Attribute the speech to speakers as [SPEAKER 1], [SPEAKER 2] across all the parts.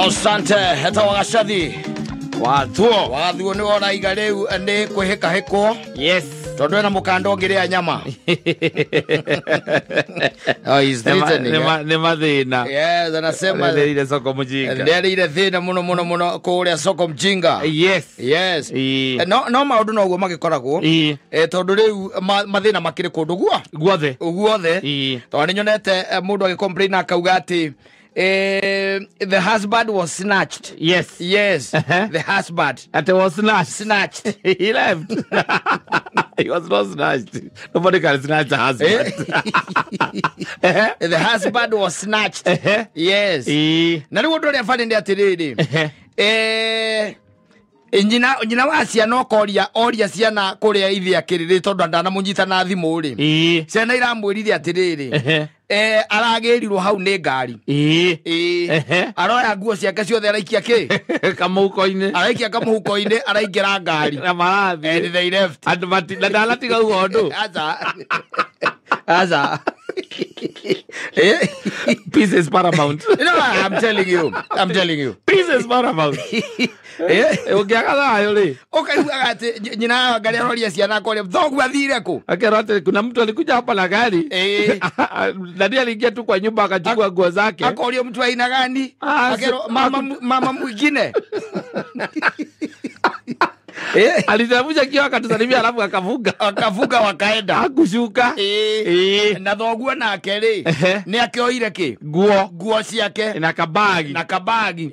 [SPEAKER 1] Asante hetagwo Gacathi.
[SPEAKER 2] Wathuo.
[SPEAKER 1] Wathuo nĩ woraiga rĩu nĩ kwĩhĩkahĩkwo.
[SPEAKER 2] Yes.
[SPEAKER 1] Tondũ ena mũkanda ũngĩrĩa nyama. Oh, he's threatening.
[SPEAKER 2] Nĩ mathĩna.
[SPEAKER 1] Yes, anasema
[SPEAKER 2] Nĩarĩire soko mjinga.
[SPEAKER 1] Nĩarĩire thĩna mũno mũno mũno kũrĩa soko mjinga.
[SPEAKER 2] Yes.
[SPEAKER 1] Yes.
[SPEAKER 2] Ĩĩ.
[SPEAKER 1] No maũndũ noguo magĩkoragwo.
[SPEAKER 2] Ĩĩ.
[SPEAKER 1] Tondũ rĩu mathĩna makĩrĩ kũndũ guo
[SPEAKER 2] guothe.
[SPEAKER 1] Guothe.
[SPEAKER 2] Ĩĩ.
[SPEAKER 1] Tondũ nĩ nyonete mũndũ agĩcomplain akauga atĩ the husband was snatched.
[SPEAKER 2] Yes.
[SPEAKER 1] Yes.
[SPEAKER 2] Uh-huh.
[SPEAKER 1] The husband
[SPEAKER 2] At was snatched.
[SPEAKER 1] Snatched.
[SPEAKER 2] He left. He was not snatched. Nobody can snatch a husband.
[SPEAKER 1] The husband was snatched. Yes. Na rĩu ũndũ ũrĩa bani nĩ atĩrĩrĩ. Nyina wa ciana ũkoria oria ciana kũrĩa ithe akĩrĩrĩ tondũ ndanamũnyita na thimũ rĩ. Ciana iramwĩrire atĩrĩrĩ. Aragĩrirwo hau nĩ ngari. Aroya nguo ciake ciothe araikia kĩ?
[SPEAKER 2] Kamũhuko-inĩ.
[SPEAKER 1] Araikia kamũhuko-inĩ araingĩra ngari.
[SPEAKER 2] Na marathiĩ.
[SPEAKER 1] And they left.
[SPEAKER 2] Andũ na ndanatiga ugo ũndũ.
[SPEAKER 1] Aca. Aca.
[SPEAKER 2] Peace is paramount.
[SPEAKER 1] No, I'm telling you. I'm telling you.
[SPEAKER 2] Peace is paramount. Ũngĩaga thayũ rĩ.
[SPEAKER 1] Ũkaiguaga atĩ nyina ngari aroria ciana akoria thoguo athire kũ?
[SPEAKER 2] Akerwo atĩ kuna mtu alikuja hapa na gari. Nani aliingia tu kwa nyumba akachukua nguo zake.
[SPEAKER 1] Akoria mtu aina gani? Akerwo mama mwingine.
[SPEAKER 2] Aliteremsha kioo akatusalimia alafu akavuga.
[SPEAKER 1] Akavuga wakaenda.
[SPEAKER 2] Hakushuka.
[SPEAKER 1] Na thoguo nake rĩ nĩ akĩoire kĩ?
[SPEAKER 2] Nguo.
[SPEAKER 1] Nguo ciake.
[SPEAKER 2] Na kabagi.
[SPEAKER 1] Na kabagi.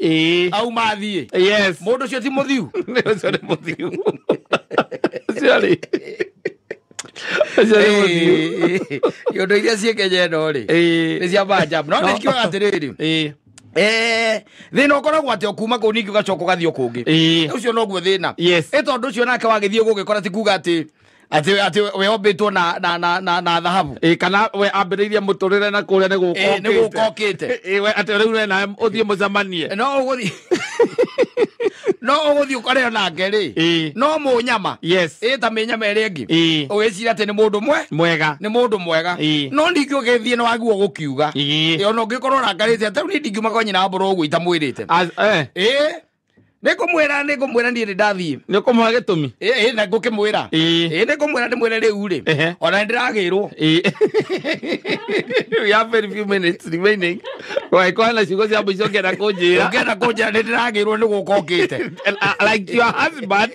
[SPEAKER 1] Au mathiĩ.
[SPEAKER 2] Yes.
[SPEAKER 1] Mũndũ ũcio ti mũthiu.
[SPEAKER 2] Ũcio nĩ mũthiu. Ũcio rĩ. Ũcio nĩ mũthiu.
[SPEAKER 1] Iũndũ iria ciĩ Kenya ĩno rĩ. Nĩ cia maajabu. No nĩ kiugaga atĩrĩrĩ. Thĩna ũkoragwo atĩ ũkuma kũu ningĩ ũgacoka ũgathiĩ kũngĩ. Ũcio noguo thĩna. Tondũ ũcio nake wagĩthiĩ gũgĩkora ti kuga atĩ atĩ we ombĩtwo na thahabu.
[SPEAKER 2] Kana we ambĩrĩirie mũtũrĩre na kũrĩa nĩ gũka
[SPEAKER 1] nĩ gũka ũkĩte.
[SPEAKER 2] We atĩ rĩu we nawe ũthiĩ mũcemanie.
[SPEAKER 1] No ũgũthiĩ. No ũgũthiĩ ũkore nake rĩ. No mũnyama.
[SPEAKER 2] Yes.
[SPEAKER 1] Ta mĩnyama ĩrĩa ĩngĩ. Ũgĩciria atĩ nĩ mũndũ
[SPEAKER 2] mwega.
[SPEAKER 1] Nĩ mũndũ mwega. No ningĩ ũgĩthiĩ nĩ wagwo gũkiuga. Ona ũngĩkorwo ũrakarĩte atĩ rĩu niĩ ndingiuma kwa nyina wa mbũrũ ũguo itamwĩrĩte. Nĩngũmwĩra niĩ nĩ ndathiĩ.
[SPEAKER 2] Nĩ ũkũmũhe gĩtũmi?
[SPEAKER 1] Na ngũkĩmwĩra. Nĩngũmwĩra ndĩmwĩre rĩu rĩ. Ona nĩndĩragĩrwo.
[SPEAKER 2] We have very few minutes remaining. Kwa na ciugo cia mũico ũngĩenda kũnjĩra.
[SPEAKER 1] Ũngĩenda kũnjĩra nĩndĩragĩrwo nĩ gũka ũkĩte.
[SPEAKER 2] Like your husband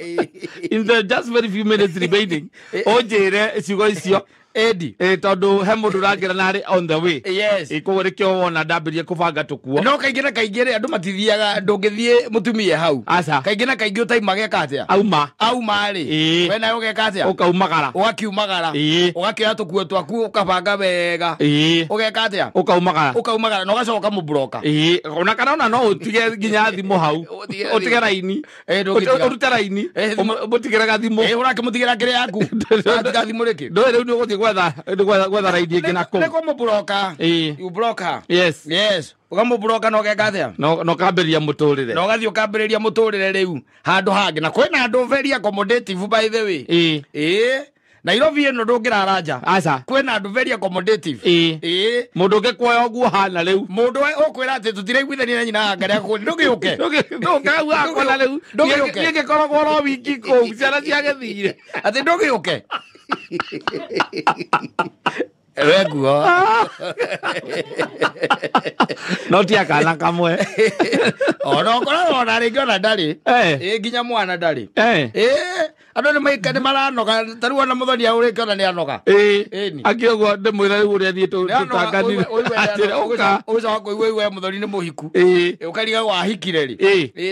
[SPEAKER 2] in the just very few minutes remaining. Ũnjĩre ciugo icio.
[SPEAKER 1] Edi.
[SPEAKER 2] Tondũ he mũndũ ũrangĩra na arĩ on the way.
[SPEAKER 1] Yes.
[SPEAKER 2] Koguo nĩkĩo wona ndambĩrĩrie kũbanga tũkuo.
[SPEAKER 1] No kaingĩ na kaingĩ rĩ andũ matithiaga ndũngĩthiĩ mũtumia hau.
[SPEAKER 2] Aca.
[SPEAKER 1] Kaingĩ na kaingĩ ũtaima geka atĩa?
[SPEAKER 2] Auma.
[SPEAKER 1] Auma rĩ. We nawe ũgeka atĩa?
[SPEAKER 2] Ũkaumagara.
[SPEAKER 1] Ũgakiumagara. Ũgakĩoya tũkuo twaku ũkabanga wega. Ũgeka atĩa?
[SPEAKER 2] Ũkaumagara.
[SPEAKER 1] Ũkaumagara na ũgacoka ũkamũbloka.
[SPEAKER 2] Ona kana ona no ũtige nginya thimũ hau. Ũtige raini. Ũrute raini. Ũmũtigĩre gathimũ.
[SPEAKER 1] Ũrakĩmũtigĩra kĩrĩa yaku. Ũratiga thimũ rĩkĩ?
[SPEAKER 2] Ndũĩ rĩu nĩ ũgũthiĩ gwetha raini ĩngĩ na kũu.
[SPEAKER 1] Nĩ kũmũbloka. You block her.
[SPEAKER 2] Yes.
[SPEAKER 1] Yes. Ũkamũbloka na ũgeka atĩa?
[SPEAKER 2] Na ũkambĩrĩria mũtũrĩre.
[SPEAKER 1] Na ũgathiĩ ũkambĩrĩria mũtũrĩre rĩu handũ hangĩ. Na kwĩna andũ very accommodative by the way. Nairobi ĩno ndũngĩrara nja.
[SPEAKER 2] Aca.
[SPEAKER 1] Kwĩna andũ very accommodative.
[SPEAKER 2] Mũndũ ũngĩkuoya ũguo hana rĩu.
[SPEAKER 1] Mũndũ ũkwĩra atĩ tũtiraiguithania na nyina wa ngari yaku ndũgĩũke.
[SPEAKER 2] Ndũgĩũke hau hakwa na rĩu.
[SPEAKER 1] Ndũgĩũke.
[SPEAKER 2] Niĩ ngĩkoragwo oro wiki kũu ciana ciagĩthire.
[SPEAKER 1] Atĩ ndũgĩũke. Weguo.
[SPEAKER 2] No ti akana kamwe.
[SPEAKER 1] Ona ũkoragwo ona rĩngĩ ona ndarĩ. Nginya mwana ndarĩ. Andũ nĩ maranoga ta rĩu ona mũthoni ahũrĩke ona nĩ anoga.
[SPEAKER 2] Akĩ ũguo ndĩmwĩre rĩu ũrĩa niĩ tũtanganire.
[SPEAKER 1] Ũgĩcoka kũigua we mũthoni nĩ mũhiku. Ũkarigagwo ahikire rĩ.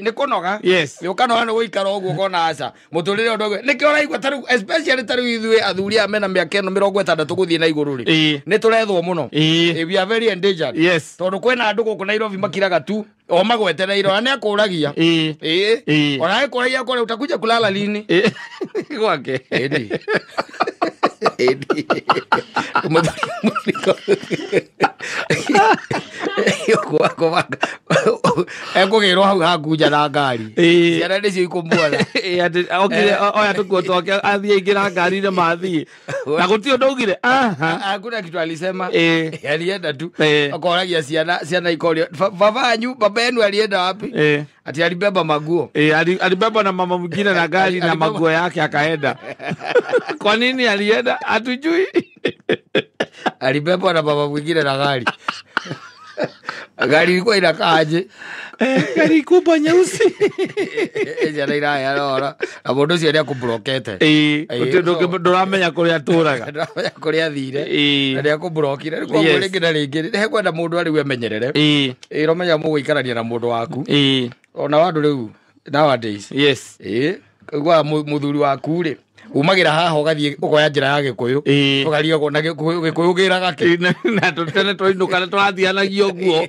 [SPEAKER 1] Nĩ kũnoga.
[SPEAKER 2] Yes.
[SPEAKER 1] Ũkanoga nĩ gũikara ũguo ũkona aca. Mũtũrĩre ũndũ ũguo. Nĩkĩo ũraigua ta rĩu especially ta rĩu ithuĩ athuri aya mena mĩaka ĩno 60 gũthiĩ na igũrũ rĩ. Nĩ tũrethwo mũno. We are very endangered.
[SPEAKER 2] Yes.
[SPEAKER 1] Tondũ kwĩna andũ gũkũ Nairobi makiraga tu o magwetereire ona nĩ akũragia. Ona akũragia kũrĩa utakuja kulala lini?
[SPEAKER 2] Gwake.
[SPEAKER 1] Edi. Edi. Ekũgĩrwo hau hakunja na ngari. Ciana nĩcio ikũmuona.
[SPEAKER 2] Okire oya tũkuo twake athiĩ aingĩra ngari-inĩ mathiĩ. Na gũtirĩ ũndũ augire.
[SPEAKER 1] Hakuna kitu alisema. Alienda tu. Akoragia ciana ikorio. Baba anyu, baba yenu alienda wapi? Ati alibeba maguo.
[SPEAKER 2] Alibeba na mama mwingine na gari na maguo yake akaenda. Kwa nini alienda? Hatujui.
[SPEAKER 1] Alibebwa na baba mwingine na gari. Gari ilikuwa inakaaje?
[SPEAKER 2] Gari kubwa nyeusi.
[SPEAKER 1] Ciana iraya na mũndũ ũcio nĩakũmburokete.
[SPEAKER 2] Ndũramenya kũrĩa atũraga.
[SPEAKER 1] Ndũramenya kũrĩa athire. Na nĩakũmburokire. Rĩu koguo rĩngĩ na rĩngĩ nĩhekwenda mũndũ arĩu emenyerere. Ũramenya mũgũikarania na mũndũ waku. Ona wandũ rĩu nowadays.
[SPEAKER 2] Yes.
[SPEAKER 1] Ũiguaga mũthuri waku rĩ umagira haha ũgathiĩ ũkoya njĩra ya Gĩkũyũ ũkarigagwo na Gĩkũyũ gĩraga kĩ
[SPEAKER 2] na tene twainũka tũrathianagia ũguo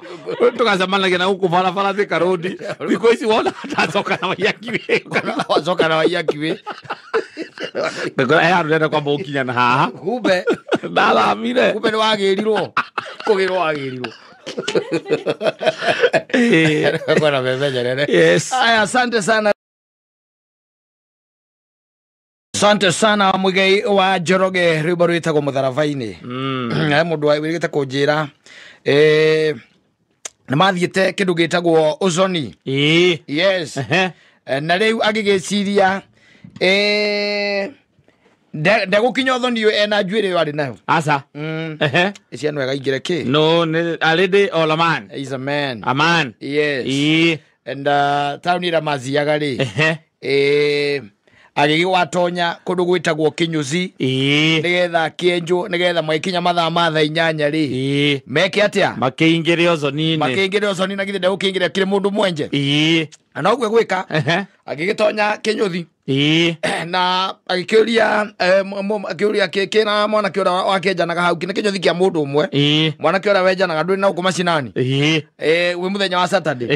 [SPEAKER 2] tũgacemanagia na gũkũ barabara Thika Road. Thikũ ici wona ndacoka na Waiyaki
[SPEAKER 1] wacoka na Waiyaki
[SPEAKER 2] he handũ ndĩrenda kwamba gũkinya na haha
[SPEAKER 1] kumbe
[SPEAKER 2] ndathamire
[SPEAKER 1] kumbe nĩwagĩrirwo kũgĩrwo wagĩrirwo. Kwena memenyerere.
[SPEAKER 2] Yes.
[SPEAKER 1] Aya, asante sana. Asante sana Muigai wa Njoroge rwĩmbo rwĩtagwo Mũtharaba-inĩ. He mũndũ wĩrĩgĩte kũnjĩra nĩ mathiĩte kĩndũ gĩtagwo Ozoni. Yes. Na rĩu agĩgĩciria ndegũkinya Ozoni ũyũ ena njuĩrĩ ĩyo arĩ nayo.
[SPEAKER 2] Aca.
[SPEAKER 1] Ciana wega ingĩre kĩ?
[SPEAKER 2] No, a lady or a man?
[SPEAKER 1] Is a man.
[SPEAKER 2] A man.
[SPEAKER 1] Yes. And taũni ĩrĩa mathiaga rĩ agĩgĩwatonya kũndũ gwĩtagwo Kĩnyũci nĩgetha kĩenjwo nĩgetha magĩkinya mathaa ma thaa 8 rĩ meke atĩa
[SPEAKER 2] makĩingĩre Ozoni-inĩ
[SPEAKER 1] makĩingĩre Ozoni na githĩ ndegũkĩingĩra kĩrĩ mũndũ mwenje na noguo gwĩka agĩgĩtonya Kĩnyũthi na agĩkĩũria akĩũria kĩna mwanake ũrĩa wakĩenjanaga hau nĩ kĩnyũthi kĩa mũndũ ũmwe mwanake ũrĩa wenjanaga ndũrĩ na gũkũ macinani wĩ mũthenya wa Saturday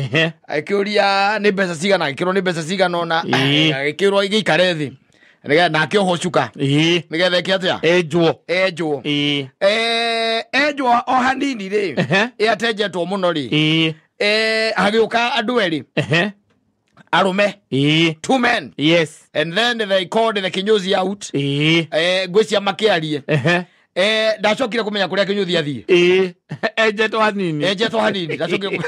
[SPEAKER 1] akĩũria nĩ mbeca cigana agĩkĩrwo nĩ mbeca cigana ũna agĩkĩrwo gĩikare thĩ nĩgetha nake ohwo cuka nĩgetha eke atĩa enjwo enjwo o hanini rĩ ĩatenjetwo mũno rĩ hagĩũka andũ erĩ arume. 2 men.
[SPEAKER 2] Yes.
[SPEAKER 1] And then they called the kinyozi out. Ngwĩcia makĩarie. Ndacokire kũmenya kũrĩa kinyozi athiĩ.
[SPEAKER 2] Enjetwo hanini.
[SPEAKER 1] Enjetwo hanini. Ndacokire.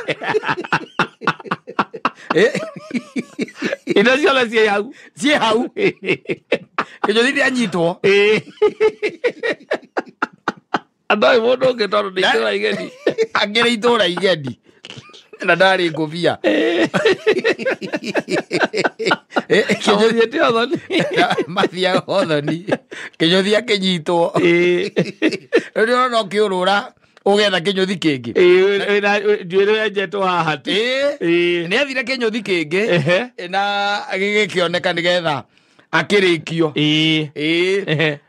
[SPEAKER 2] Indo ciothe ciĩ hau.
[SPEAKER 1] Ciĩ hau. Kinyozi nĩanyitwo.
[SPEAKER 2] Andũ ayũ mũndũ ũngĩ tondũ nĩ itũra igeni.
[SPEAKER 1] Angĩrĩ itũra igeni. Na ndarĩ ngũbia.
[SPEAKER 2] Kĩnyũthi Ozoni.
[SPEAKER 1] Mathiaga Ozoni. Kĩnyũthi akĩnyitwo. Rĩu nĩũrona ũkĩũrũra ũgetha kĩnyũthi kĩngĩ.
[SPEAKER 2] Njuĩrĩ yenjetwo haha ti.
[SPEAKER 1] Nĩ athire kĩnyũthi kĩngĩ na gĩgĩkĩoneka nĩgetha akĩrĩkio.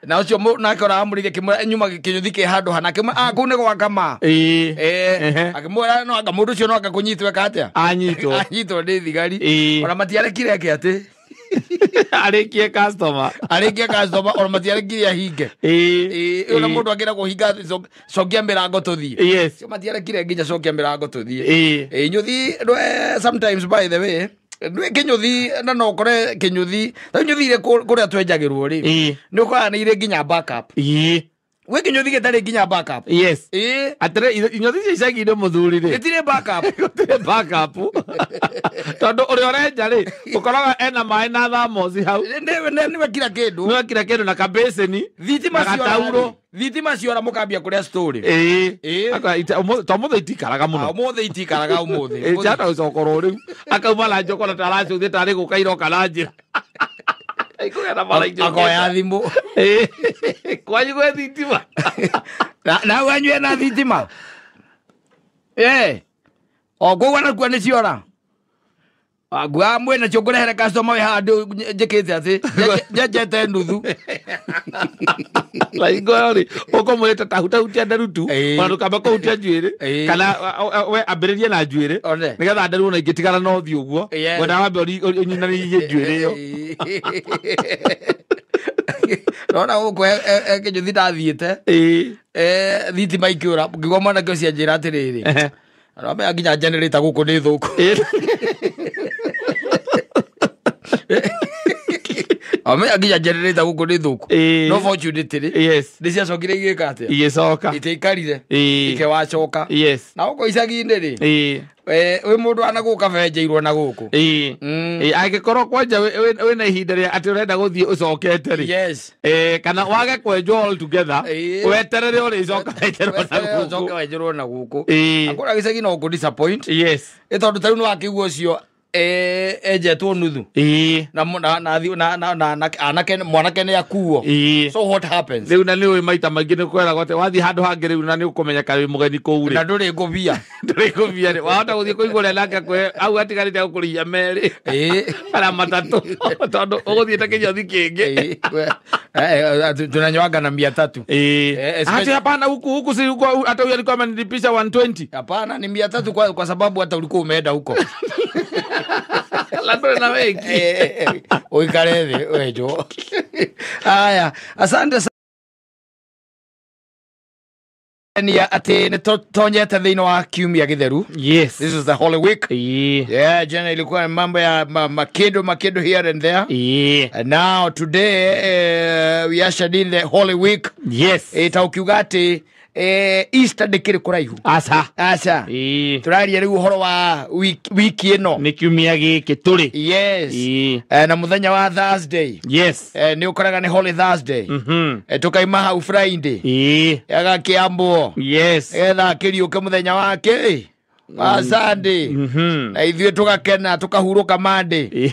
[SPEAKER 1] Na ũcio nake ũramũrĩire akĩmwĩra nyuma kĩnyũthi kĩ handũ hana akĩmwĩra kũu nĩ gwa Kama. Akĩmwĩra no anga mũndũ ũcio no anga kũnyitwo eka atĩa?
[SPEAKER 2] Anyitwo.
[SPEAKER 1] Anyitwo nĩ thigari. Ona matiarekire eke atĩ
[SPEAKER 2] arĩkie customer.
[SPEAKER 1] Arĩkie customer ona matiarekire ahinge. Ona mũndũ angĩra kũhinga cokia mĩrango tũthiĩ.
[SPEAKER 2] Yes.
[SPEAKER 1] Matiarekire nginya cokia mĩrango tũthiĩ. Inyuthi sometimes by the way Kĩnyũthi na no ũkore kĩnyũthi ta nyũthi ile kũrĩa twenjagĩrwo rĩ nĩ ũkoraga nĩ irĩ nginya backup. Gwĩ kĩnyũthi gĩtarĩ nginya backup.
[SPEAKER 2] Yes. Atĩrĩ inyũthi cia icagi-inĩ mũthuri rĩ
[SPEAKER 1] gĩtirĩ backup.
[SPEAKER 2] Gũtirĩ backup. Tondũ ũrĩa ũrenja rĩ ũkoraga ena maĩ na thermos hau.
[SPEAKER 1] Nĩwe kila kĩndũ.
[SPEAKER 2] Nĩwe kila kĩndũ na kabeseni.
[SPEAKER 1] Thitima ciora. Thitima ciora mũkambia kũrĩa story.
[SPEAKER 2] To mũthĩ itikaraga mũno.
[SPEAKER 1] Ũmũthĩ itikaraga ũmũthĩ.
[SPEAKER 2] Jana ũcokorwo rĩu akauma na njokora ta aracũthie tarĩ gũka iroka na njĩra.
[SPEAKER 1] Akoya thimũ.
[SPEAKER 2] Kwanyu gwĩ thitima.
[SPEAKER 1] Na wanyu ena thitima. O koguo nakuo nĩ ciora. Ngua mwĩna cio ngũrehere customer wĩ handũ njĩkĩte atĩ njenjete nuthu.
[SPEAKER 2] La hingo ĩyo rĩ ũkũmwĩrĩte ta hutahutia nderu tu ona ndũkambe kũhutia njuĩrĩ kana we ambĩrĩrie na njuĩrĩ nĩgetha nderu ona ingĩtigana na ũthiũ ũguo wenda wambe ũnyinanĩrie njuĩrĩ ĩyo.
[SPEAKER 1] Nona gũkũ kĩnjũthi ndathiĩte thitima ikĩũra ngĩgua mwanake ũcio anjĩra atĩrĩrĩ aramenya nginya generator gũkũ nĩ thũku. Amenya nginya generator gũkũ nĩ thũku. No fortunately
[SPEAKER 2] yes
[SPEAKER 1] nĩ ciacokire igĩka atĩa
[SPEAKER 2] igĩcoka
[SPEAKER 1] itiikarire ikewacoka.
[SPEAKER 2] Yes.
[SPEAKER 1] Na gũkũ icagi-inĩ rĩ wĩ mũndũ ana gũka benjeirwo na gũkũ.
[SPEAKER 2] Angĩkorwo kwanja wĩna ihinda rĩa atĩ ũrenda gũthiĩ ũcokete rĩ.
[SPEAKER 1] Yes.
[SPEAKER 2] Kana wage kwenjwo all together weterere ũrĩcoka wenjerwo na gũkũ.
[SPEAKER 1] Ũcoke wenjerwo na gũkũ. Akũra gĩcagi no gũ disappoint.
[SPEAKER 2] Yes.
[SPEAKER 1] Tondũ ta rĩu nĩwakĩigua ũcio enjetwo nuthu. Na na anake mwanake nĩ akuo. So what happens?
[SPEAKER 2] Rĩu na nĩ ũĩ maita maingĩ nĩ kwĩragwo atĩ wathiĩ handũ hangĩ rĩu na nĩ ũkũmenyeka wĩ mũgeni kũu rĩ.
[SPEAKER 1] Na ndũrĩ ngũbia.
[SPEAKER 2] Ndũrĩ ngũbia rĩ. Wahota gũthiĩ kũigua ũrĩa nake akũhe au atigarĩte gũkũrĩhia merĩ. Kana matatũ tondũ ũgũthiĩte kĩnyothi kĩngĩ.
[SPEAKER 1] Tunanyoaga na 300.
[SPEAKER 2] Hata hapana huku huku si huko hata huyu alikuwa amenilipisha 120.
[SPEAKER 1] Hapana ni 300 kwa sababu hata ulikuwa umeenda huko.
[SPEAKER 2] Labda na wengi.
[SPEAKER 1] Uikare thĩ wenjwo. Aya, asante sana atĩ nĩ tũtonyete thĩinĩ wa kiumia gĩtheru.
[SPEAKER 2] Yes.
[SPEAKER 1] This is the Holy Week.
[SPEAKER 2] Yeah.
[SPEAKER 1] Jana ilikuwa mambo ya makedo here and there.
[SPEAKER 2] Yeah.
[SPEAKER 1] And now today we ushered in the Holy Week.
[SPEAKER 2] Yes.
[SPEAKER 1] Ta ukiuga atĩ Easter ndĩkĩrĩ kũraihu.
[SPEAKER 2] Aca.
[SPEAKER 1] Aca. Tũraria rĩu ũhoro wa wiki ĩno.
[SPEAKER 2] Nĩ kiumia gĩkĩ tũrĩ.
[SPEAKER 1] Yes. Na mũthenya wa Thursday.
[SPEAKER 2] Yes.
[SPEAKER 1] Nĩ ũkoraga nĩ Holy Thursday. Tũkaima hau Friday. Agakĩambwo.
[SPEAKER 2] Yes.
[SPEAKER 1] Getha akĩriũke mũthenya wake wa Sunday. Na ithuĩ tũgakena tũkahurũka Monday.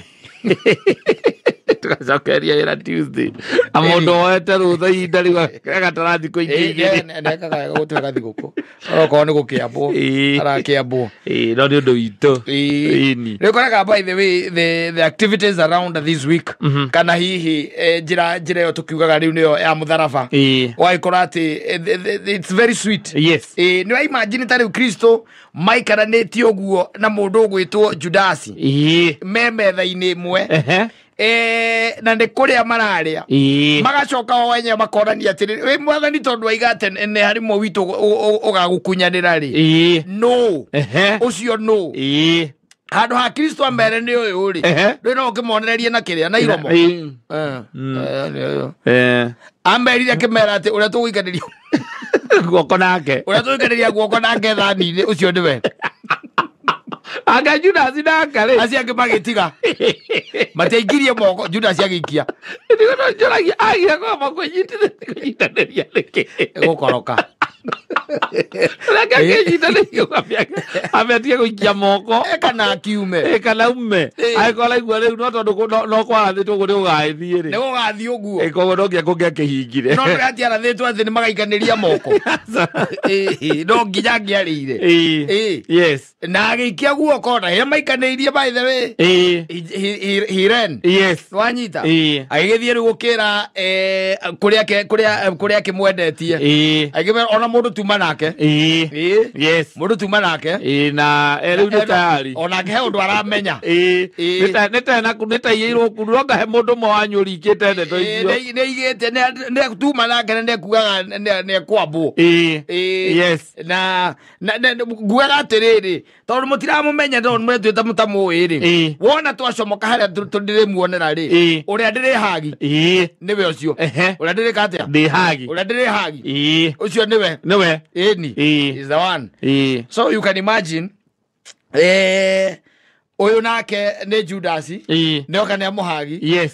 [SPEAKER 2] Tugacokeria wĩra Tuesday. Na mũndũ woete rũtha ihinda rĩu agatara thikũ ingĩ igĩrĩ.
[SPEAKER 1] Nekaga wega gũtuĩka thigũkũ. Okorwo nĩ gũkĩambwo arakĩambwo.
[SPEAKER 2] No nĩ ũndũ witũ.
[SPEAKER 1] Nĩ ũkoraga by the way the activities around this week kana hihi njĩra ĩyo tũkiugaga rĩu nĩyo ya mũtharaba. Ũgagĩkora atĩ it's very sweet.
[SPEAKER 2] Yes.
[SPEAKER 1] Nĩ wa imagine ta rĩu Kristo maikaranĩtie ũguo na mũndũ ũgwĩtwo Judasi. Me metha-inĩ ĩmwe. Na nĩ kũrĩa mararĩa magacoka o wenyewe makonania atĩrĩrĩ wĩ mwathani tondũ waiga atĩ nĩ harĩ ũmwe witũ ũgagũkunyanĩra rĩ no ũcio no handũ ha Kristo amere nĩ ũyũ rĩ ndũĩ no ũkĩmonererie na kĩrĩa na iromo amerire akĩmera atĩ ũrĩa tũgũikanĩria
[SPEAKER 2] guoko nake
[SPEAKER 1] ũrĩa tũgũikanĩria guoko nake thani-inĩ ũcio nĩwe.
[SPEAKER 2] Anga Judas naka rĩ
[SPEAKER 1] acio angĩ magĩtiga matiaingirie moko Judas agĩikia
[SPEAKER 2] nĩguo no njoragia agire kwamba kũnyitanĩria nĩkĩ
[SPEAKER 1] gũkoroka
[SPEAKER 2] Reke akĩnyitanĩria ambe atige gũikia moko
[SPEAKER 1] kana akiume
[SPEAKER 2] kana ume angĩkorwo araigua rĩu no tondũ no kwarathĩtwo ũguo nĩ gũgathiĩ rĩ
[SPEAKER 1] nĩ gũgathiĩ ũguo
[SPEAKER 2] koguo no nginya kũngĩakĩhingire
[SPEAKER 1] no ndũratiarathĩtwo atĩ nĩ magaikanĩria moko no nginya angĩarĩire.
[SPEAKER 2] Yes.
[SPEAKER 1] Na agĩikia guoko na rĩrĩa maikanĩirie by the way he ran.
[SPEAKER 2] Yes.
[SPEAKER 1] Nĩwanyita agĩgĩthiĩ rĩu gũkĩra kũrĩa akĩmwendetie agĩmera ona mũndũ tuma nake.
[SPEAKER 2] Yes.
[SPEAKER 1] Mũndũ tuma nake
[SPEAKER 2] na rĩu nĩ tayari
[SPEAKER 1] onake he ũndũ aramenya
[SPEAKER 2] nĩ ta iyĩirwo no he mũndũ ũmwe wanyu ũringĩte ndeto icio
[SPEAKER 1] nĩ aigĩte nĩ tuma nake na nĩekugaga nĩ ekwambwo.
[SPEAKER 2] Yes.
[SPEAKER 1] Na ngugaga atĩrĩrĩ tondũ mũtiramũmenya tondũ mũretuĩte mũtamũĩ rĩ wona twacomoka harĩa ndĩrĩmuonera rĩ ũrĩa ndĩrĩ hagi nĩwe ũcio ũrĩa ndĩrĩka atĩa
[SPEAKER 2] ndĩ hagi
[SPEAKER 1] ũrĩa ndĩrĩ hagi ũcio nĩwe
[SPEAKER 2] nĩwe
[SPEAKER 1] ĩni is the one. So you can imagine ũyũ nake nĩ Judasi nĩoka nĩ amũhagi.
[SPEAKER 2] Yes.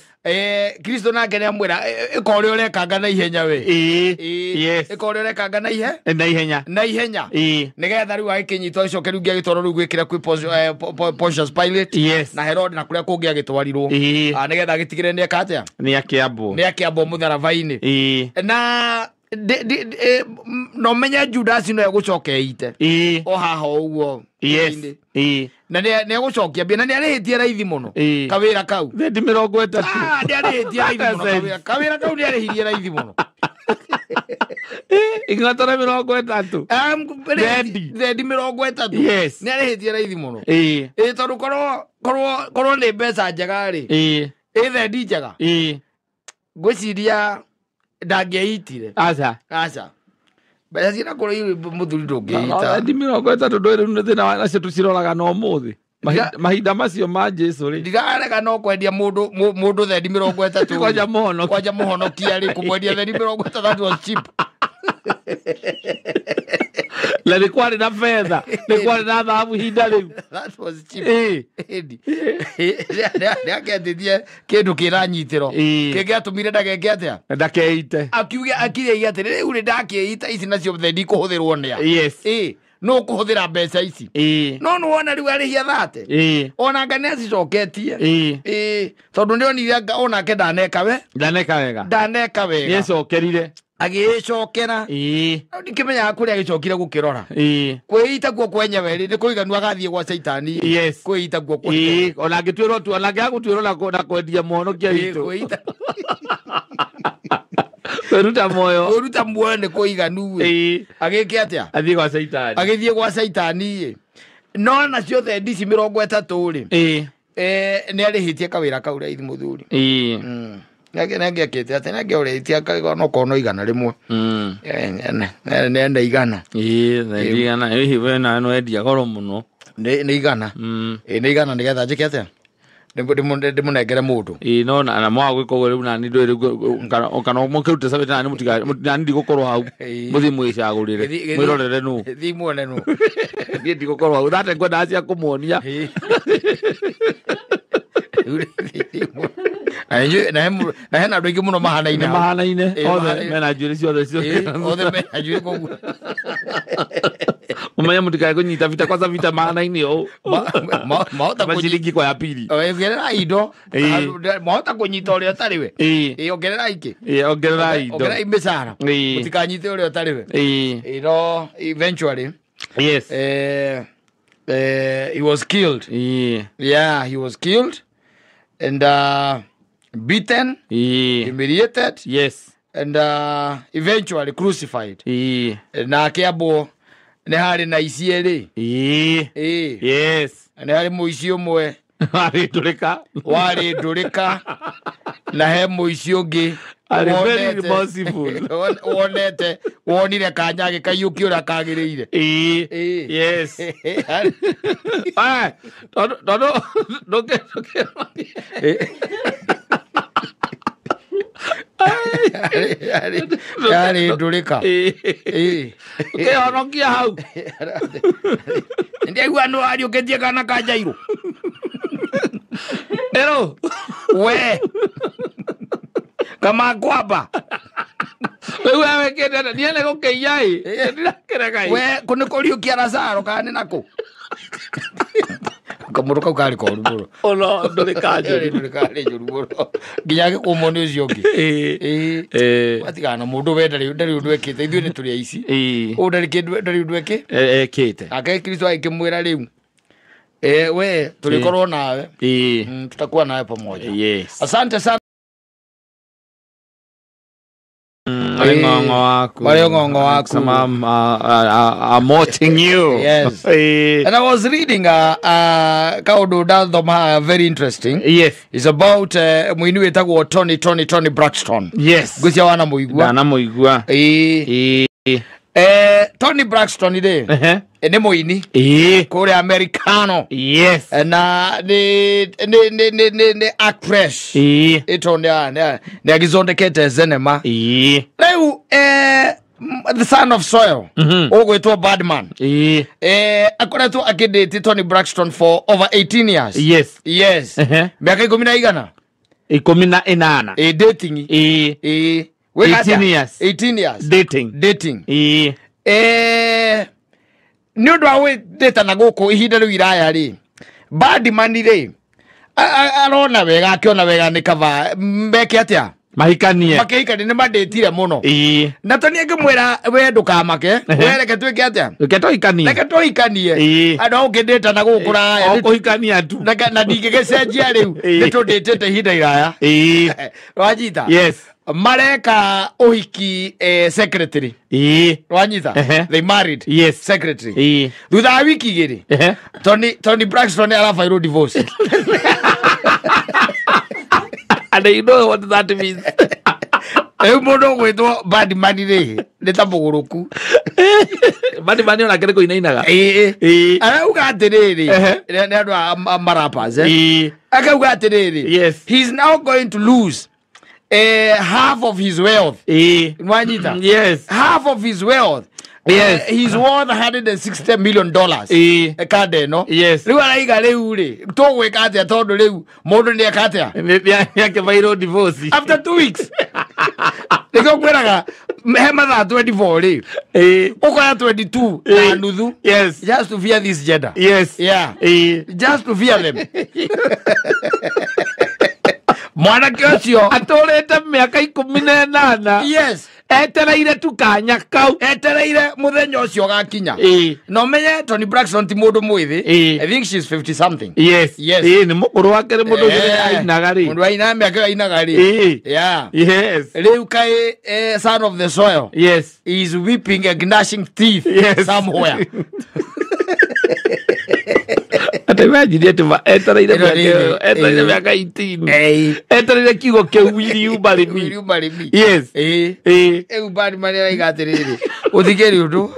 [SPEAKER 1] Kristo nake nĩ amwĩra ĩka ũrĩa ũrekanga na ihenya we.
[SPEAKER 2] Yes.
[SPEAKER 1] Ĩka ũrĩa ũrekanga na
[SPEAKER 2] ihenya
[SPEAKER 1] na ihenya nĩgetha rĩu agĩkĩnyitwo agĩcoke rĩu agĩtwarwo rĩu gwĩkĩra kwĩ Pontius Pilate.
[SPEAKER 2] Yes.
[SPEAKER 1] Na Herod na kũrĩa kũngĩ agĩtwarirwo nĩgetha agĩtigĩrĩre nĩeka atĩa
[SPEAKER 2] nĩ akĩambwo
[SPEAKER 1] nĩ akĩambwo mũtharaba-inĩ. Na no menye Judas no egũcoka eite o haha ũguo.
[SPEAKER 2] Yes.
[SPEAKER 1] Na nĩ egũcokia mbia na nĩ arĩhĩtie raithi mũno kawĩra kau
[SPEAKER 2] thendi 30.
[SPEAKER 1] Nĩ arĩhĩtie raithi mũno kawĩra kau nĩ arĩhirie raithi mũno
[SPEAKER 2] ing'otore 30
[SPEAKER 1] thendi 30.
[SPEAKER 2] Yes.
[SPEAKER 1] Nĩ arĩhĩtie raithi mũno tondũ korwo nĩ mbeca njega rĩ thendi njega Ngwĩciria ndangĩaitire.
[SPEAKER 2] Aca.
[SPEAKER 1] Aca. Mbeca ciĩna kũrĩ mũthuri ndũngĩita.
[SPEAKER 2] Thendi 30 ndũĩ rĩu nĩ thĩna wa nacio tũciroraga na ũmũthĩ. Mahinda macio ma Jesu rĩ.
[SPEAKER 1] Ndirarega no kwendia mũndũ mũndũ thendi 30.
[SPEAKER 2] Kwanja mũhonokia.
[SPEAKER 1] Kwanja mũhonokia rĩ kũmwendia thendi 30 that was cheap.
[SPEAKER 2] Na nĩ kwarĩ na betha, nĩ kwarĩ na thahabu ihinda rĩu.
[SPEAKER 1] That was cheap. Nĩ akendithie kĩndũ kĩranyitĩro. Kĩngĩatũmire ndageke atĩa?
[SPEAKER 2] Ndakeite.
[SPEAKER 1] Akiuge akire atĩrĩ rĩu rĩ ndakĩita ici nacio thendi ikũhũthĩrwo nĩa.
[SPEAKER 2] Yes.
[SPEAKER 1] No kũhũthĩra mbeca ici. No nĩwona rĩu arĩhia 30. Ona anga nĩ acicoketie. Tondũ nĩonire onake ndaneka we.
[SPEAKER 2] Ndaneka wega.
[SPEAKER 1] Ndaneka wega.
[SPEAKER 2] Nĩecokerire.
[SPEAKER 1] Agĩcokera. Ndikĩmenyaga kũrĩa agĩcokire gũkĩrora. Kwĩita kuo kwenyewe rĩ nĩ kũiganu agathiĩ gwa Caitani.
[SPEAKER 2] Yes.
[SPEAKER 1] Kwĩita kuo kwenyewe.
[SPEAKER 2] Ona angĩtuĩrwo tu, ona angĩaga gũtuĩrwo na kwendia mũhonokia witũ.
[SPEAKER 1] Kwĩita.
[SPEAKER 2] Kwĩruta muoyo.
[SPEAKER 1] Kwĩruta muoyo nĩ kũiganu. Agĩke atĩa?
[SPEAKER 2] Athiĩ gwa Caitani.
[SPEAKER 1] Agĩthiĩ gwa Caitani. No nacio thendi ici 30 rĩ. Nĩ arĩhĩtie kawĩra kau raithi mũthuri. Nĩangĩakĩte atĩ nĩangĩorĩtie onokorwo no 100. Nĩ 100.
[SPEAKER 2] Thendi 100. Hihi we nawe nĩwendia goro mũno.
[SPEAKER 1] Nĩ 100. Nĩ 100 nĩgetha njĩke atĩa? Ndĩmũnengere mũndũ.
[SPEAKER 2] No na mwaga gwĩka ũguo rĩu nani ndũĩ rĩu kana mũkĩrute cabĩte nani mũtiga nani ndigũkorwo hau. Mũthiĩ mwĩcagũrĩre. Mwĩrorere nũ.
[SPEAKER 1] Thiĩ muone nũ.
[SPEAKER 2] Niĩ ndigũkorwo hau. Thate ngwendaga cia kũmuonia.
[SPEAKER 1] Na hena andũ aingĩ mũno mahanaine.
[SPEAKER 2] Mahanaine. Othe mena njuĩrĩ ciothe ciothe.
[SPEAKER 1] Othe mena njuĩrĩ koguo.
[SPEAKER 2] Mũmenye mũtikae kũnyita vita kwanza vita mahanaine ũũ.
[SPEAKER 1] Mahota
[SPEAKER 2] kũnyita kwa ya pili.
[SPEAKER 1] Ongerera indo. Mahota kũnyita ũrĩa ũtarĩ we. Ongerera ingĩ.
[SPEAKER 2] Ongerera indo.
[SPEAKER 1] Ongerera mĩcara. Mũtikanyite ũrĩa ũtarĩ we. No eventually.
[SPEAKER 2] Yes.
[SPEAKER 1] He was killed. Yeah, he was killed. And beaten, humiliated,
[SPEAKER 2] yes,
[SPEAKER 1] and eventually crucified. Na akiambwo nĩ harĩ na ici erĩ.
[SPEAKER 2] Yes.
[SPEAKER 1] Nĩ harĩ mũici ũmwe
[SPEAKER 2] warĩ ndũrĩka.
[SPEAKER 1] Warĩ ndũrĩka. Na he mũici ũngĩ wonete wonire kanya agĩkaiyũkia ũrĩa kagĩrĩire.
[SPEAKER 2] Yes. Tondũ
[SPEAKER 1] yarĩ ndũrĩka.
[SPEAKER 2] Ũkĩhonokia hau.
[SPEAKER 1] Ndiaigua nũ ariũkĩtie kana ka Jairũ.
[SPEAKER 2] Ero.
[SPEAKER 1] We. Kama kwamba.
[SPEAKER 2] Rĩu we wĩkĩte atĩa? Niĩ nĩ gũkĩiya ĩ. Ndirakĩrega ĩ.
[SPEAKER 1] We kũ nĩ kũriũkia Lazaro kana nĩ nakũ? Kamũndũ kau karĩ koru mũno.
[SPEAKER 2] Ono ndũrĩka njũru.
[SPEAKER 1] Ndũrĩka nĩ njũru mũno. Nginya agĩkũmwo nĩ ũcio ũngĩ. Watigana na mũndũ we ndarĩ ũndũ ekĩte. Ithuĩ nĩ tũrĩ aici. Ũyũ ndarĩ kĩndũ ndarĩ ũndũ
[SPEAKER 2] ekĩte.
[SPEAKER 1] Nake Kristo agĩkĩmwĩra rĩu. We tulikorwo nawe. Tutakuwa nawe pamoja.
[SPEAKER 2] Yes.
[SPEAKER 1] Asante sana.
[SPEAKER 2] Some I'm watching you.
[SPEAKER 1] Yes. And I was reading kaundu ndathoma very interesting.
[SPEAKER 2] Yes.
[SPEAKER 1] It's about muini wetagwo Tony Braxton.
[SPEAKER 2] Yes.
[SPEAKER 1] Ngwĩciria wanamũigua.
[SPEAKER 2] Ndanamũigua.
[SPEAKER 1] Toni Braxton rĩ nĩ mũini kũrĩa Americano.
[SPEAKER 2] Yes.
[SPEAKER 1] Na nĩ actress. Ĩto nĩ agĩthondekete cinema. Rĩu The Son of Soil ũgwĩtwo Badman akoretwo akĩdate Toni Braxton for over 18 years.
[SPEAKER 2] Yes.
[SPEAKER 1] Yes. Mĩaka 18.
[SPEAKER 2] 18.
[SPEAKER 1] Dating.
[SPEAKER 2] 18 years.
[SPEAKER 1] 18 years.
[SPEAKER 2] Dating.
[SPEAKER 1] Dating. Nĩ ũndũ wa gwĩtana gũkũ ihinda rĩu iraya rĩ, Badman rĩ arona wega akĩona wega nĩ kaba meke atĩa
[SPEAKER 2] mahikanie
[SPEAKER 1] makĩhikanie nĩ mandĩtire mũno. Na Toni angĩmwĩra we ndũkamake we reke twĩke atĩa,
[SPEAKER 2] reke tũhikanie,
[SPEAKER 1] reke tũhikanie andũ a ũkĩndĩtana gũkũ kũraya
[SPEAKER 2] o kũhikania tu
[SPEAKER 1] na ndingĩgĩcenjia rĩu nĩ tũndĩtĩte ihinda iraya. Wanyita?
[SPEAKER 2] Yes.
[SPEAKER 1] Mareka ũhiki secretary. Wanyita? They married.
[SPEAKER 2] Yes.
[SPEAKER 1] Secretary. Thutha wa wiki igĩrĩ Toni Braxton arabairwo divorce.
[SPEAKER 2] And you know what that means.
[SPEAKER 1] Rĩu mũndũ ũgwĩtwo Badman rĩ nĩ ta mũgũrũku.
[SPEAKER 2] Badman onake nĩ kũinainaga.
[SPEAKER 1] Ĩĩ. Arauga atĩrĩrĩ, nĩ andũ a marappers, akauga atĩrĩrĩ,
[SPEAKER 2] yes,
[SPEAKER 1] he's now going to lose half of his wealth. Nwanyita?
[SPEAKER 2] Yes.
[SPEAKER 1] Half of his wealth.
[SPEAKER 2] Yes.
[SPEAKER 1] He's worth $160 million. Kande no.
[SPEAKER 2] Yes.
[SPEAKER 1] Rĩu araiga rĩu rĩ, tũgwĩka atĩa tondũ rĩu mũndũ nĩ eka atĩa?
[SPEAKER 2] Nĩakĩbairwo divorce.
[SPEAKER 1] After 2 weeks. Nĩkĩo ngwĩraga he mathaa 24 rĩ. Ũkoya 22 na nuthu.
[SPEAKER 2] Yes.
[SPEAKER 1] Just to fear this gender.
[SPEAKER 2] Yes.
[SPEAKER 1] Yeah. Just to fear them. Mwanake ũcio
[SPEAKER 2] atũrĩte mĩaka 18.
[SPEAKER 1] Yes.
[SPEAKER 2] Etereire tu kanya kau.
[SPEAKER 1] Etereire mũthenya ũcio gakinya. No menye Toni Braxton ti mũndũ mwĩthĩ. I think she's 50 something.
[SPEAKER 2] Yes.
[SPEAKER 1] Yes.
[SPEAKER 2] Nĩ mũkũrũ wake nĩ mũndũ ũcio ainaga rĩ.
[SPEAKER 1] Mũndũ ainaga mĩaka ĩyo ainaga rĩ. Yeah.
[SPEAKER 2] Yes.
[SPEAKER 1] Rĩu kaĩ son of the soil.
[SPEAKER 2] Yes.
[SPEAKER 1] Is weeping and gnashing teeth.
[SPEAKER 2] Yes.
[SPEAKER 1] Somewhere.
[SPEAKER 2] Atemagine atĩ etereire mĩaka 18. Etereire kiugo kĩu will you marry me?
[SPEAKER 1] Will you marry me?
[SPEAKER 2] Yes.
[SPEAKER 1] Rĩu Badman araiga atĩrĩrĩ, ũthikĩri ũndũ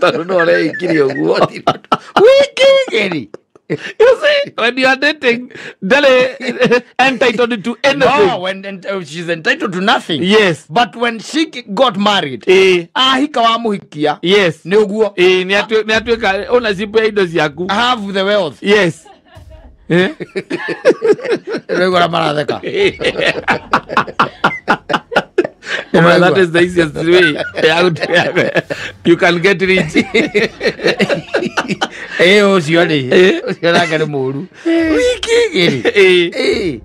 [SPEAKER 2] tondũ no ũreikire ũguo.
[SPEAKER 1] Wiki igĩrĩ.
[SPEAKER 2] You see, when you are dating, ndarĩ entitled to anything.
[SPEAKER 1] No, when she's entitled to nothing.
[SPEAKER 2] Yes.
[SPEAKER 1] But when she got married, ahika wa muhikia.
[SPEAKER 2] Yes.
[SPEAKER 1] Nĩ ũguo.
[SPEAKER 2] Nĩ atuĩka ownership ya indo ciaku.
[SPEAKER 1] Have the wealth.
[SPEAKER 2] Yes.
[SPEAKER 1] Rĩu ũrĩa maratheka.
[SPEAKER 2] Well, that is the easiest way you can get rich.
[SPEAKER 1] Ũcio rĩ, ũcio nake nĩ mũũru. Wiki igĩrĩ.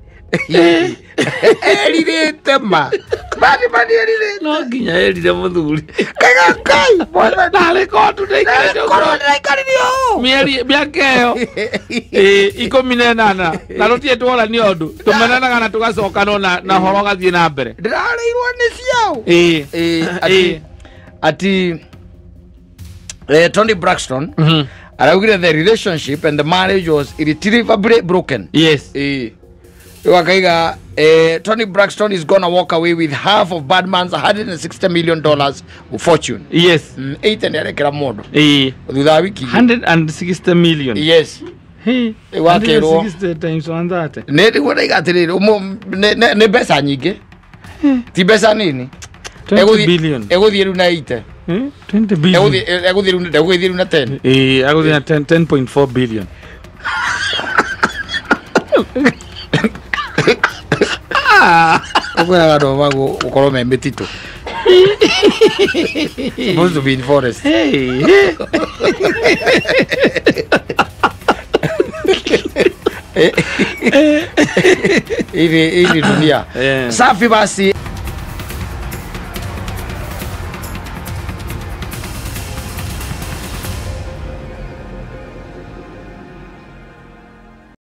[SPEAKER 1] Erirĩte ma. Badman erirĩte.
[SPEAKER 2] No nginya erire mũthuri.
[SPEAKER 1] Kaiga kai, mwana
[SPEAKER 2] ndarĩ kotu ndaikarire ũguo.
[SPEAKER 1] Korwo ndaikarire ũũ.
[SPEAKER 2] Mĩeri mĩaka ĩyo 18 na rũtirĩ tworania ũndũ. Tũmenanaga na tũgacokana na ũhoro ũgathiĩ na mbere.
[SPEAKER 1] Ndĩrarĩirwo nĩ ciao. Ati Toni Braxton araugire the relationship and the marriage was irretrievably broken.
[SPEAKER 2] Yes.
[SPEAKER 1] Wakaiga Toni Braxton is gonna walk away with half of Badman's $160 million fortune.
[SPEAKER 2] Yes.
[SPEAKER 1] 8 and erekera mũndũ. Thutha wa wiki.
[SPEAKER 2] 160 million.
[SPEAKER 1] Yes.
[SPEAKER 2] Hey. 160 times 130.
[SPEAKER 1] Nĩ nĩguo ndaiga atĩrĩrĩ, nĩ mbeca nyingĩ. Ti mbeca nini.
[SPEAKER 2] 20 billion.
[SPEAKER 1] Egũthiĩ rĩu na 8.
[SPEAKER 2] 20 billion.
[SPEAKER 1] Egũthiĩ rĩu na 10.
[SPEAKER 2] Egũthiĩ na 10.4 billion.
[SPEAKER 1] Ũkwĩraga andũ gũkorwo me mĩtitũ. Supposed to be in forest.
[SPEAKER 2] Hey.
[SPEAKER 1] Ili dunia. Safi basi.